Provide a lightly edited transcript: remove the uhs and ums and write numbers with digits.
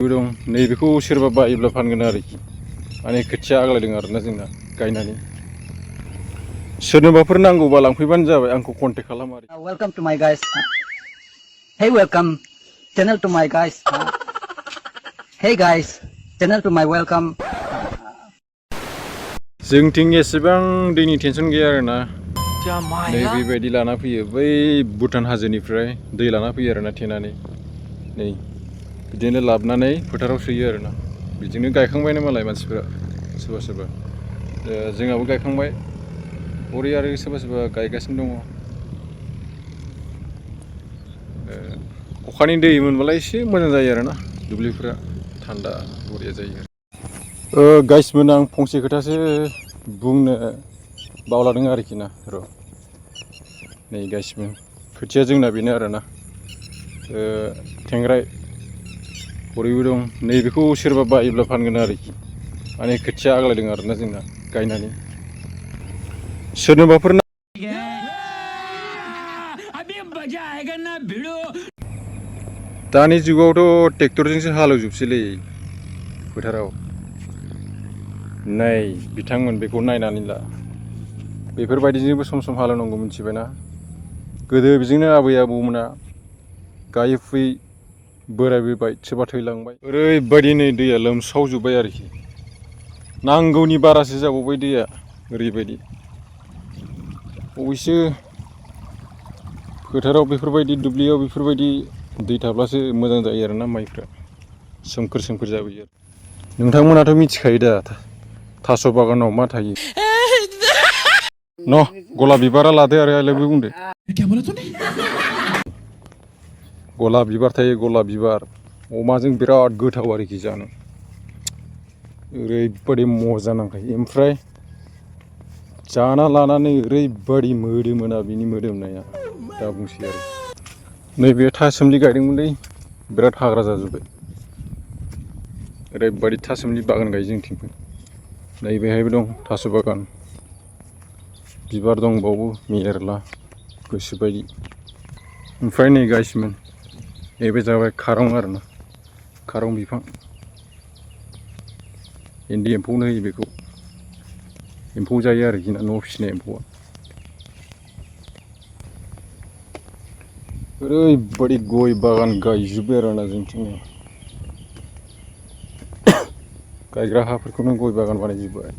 दं नैबेखौ सोरबा बायोब्ला फानगोन आरोखि माने खोथिया आग्लायदों आरोना जोंना गायनानै सोरनोबाफोर नांगौबा लांफैबानो जाबाय आंखौ कन्टेक्ट खालाम आरो Welcome to my guys. Hey, welcome channel to my guys. Hey guys, channel to my welcome. जोंथिं एसेबां दैनि टेनसन गैया आरोना नै बेबायदि लाना फैयो बै भुटान हाजोनिफ्राय दै लाना फैयो आरोना थेनानै नै बिदिनो लाबोनानै फोथाराव सोयो आरोना बिदिनो गायखांबायनो मालाय मानसिफोरा सोरबा सोरबा जोंहाबो गायखांबाय हरै आरो सोरबा सोरबा गायगासिनो दङ अखानि दै मोनबालाय एसे मोजां जायो आरोना दुब्लिफोरा थान्दा बरिया जायो गाइसमोन आं फंसे खोथासो बुंनो बावलादों आरोखि ना र' नै गाइसमोन खोथिया जोंना बेनो आरोना थेंग्राय हरैबो दं नैबेखौ सोरबा बायोब्ला फानगोन आरोखि माने खोथिया आग्लायदों आरोना जोंना गायनानै सोरनोबाफोर दानि जुगावथ' ट्रेक्टरजोंसो हालेवजोबसैलै फोथाराव नै बिथांमोन बेखौ नायनानै ला बेफोरबायदिजोंबो सम सम हालेवनांगौ मिथिबायना गोदो बिजोंनो आबै आबौमोना गायै फुयै बोरायबोबाय सोरबा थैलांबाय ओरैबायदि नै दैया लोमसावजोब्बाय आरोखि नांगौनि बारासो जाबावबाय दैया ओरैबायदि अबयस्से फोथाराव बेफोरबायदि दुब्लियाव बेफोरबायदि दै थाब्लासो मोजां जायो आरोना माइफ्रा सोमखोर सोमखोर जाबोयो नोंथांमोनाथ' मिथिखायो दा थास' बागानाव मा थायो न गलाब बिबारा लादो आरो आइलाबो बुंदो गलाब बिबार थायो गलाब बिबार अमाजों बिराद गोथाव आरोखि जानो ओरैबायदि मजा नांखायो ओमफ्राय जाना लानानै ओरैबायदि मोदोमोना बिनि मोदोमनाया दा बुंसै आरो नैबे थासुमलि गायदोंमोनलै बिराद हाग्रा जाजोब्बाय ओरैबायदि थासुमलि बागान गायो जोंथिंबो नैबेहायबो दं थास' बागान बिबार दंबावो मेरला गोसोबायदि ओमफ्राय नै गाइसमोन नैबे जाबाय खारं आरोना खारं बिफां इन्दि एम्फौनो होयो बेखौ एम्फौ जायो आरोखि ना न'आव फिसिनाय एम्फौआ ओरैबायदि गय बागान गायजोब्बाय आरोना जोंथिं गायग्रा हाफोरखौनो गय बागान बानायजोब्बाय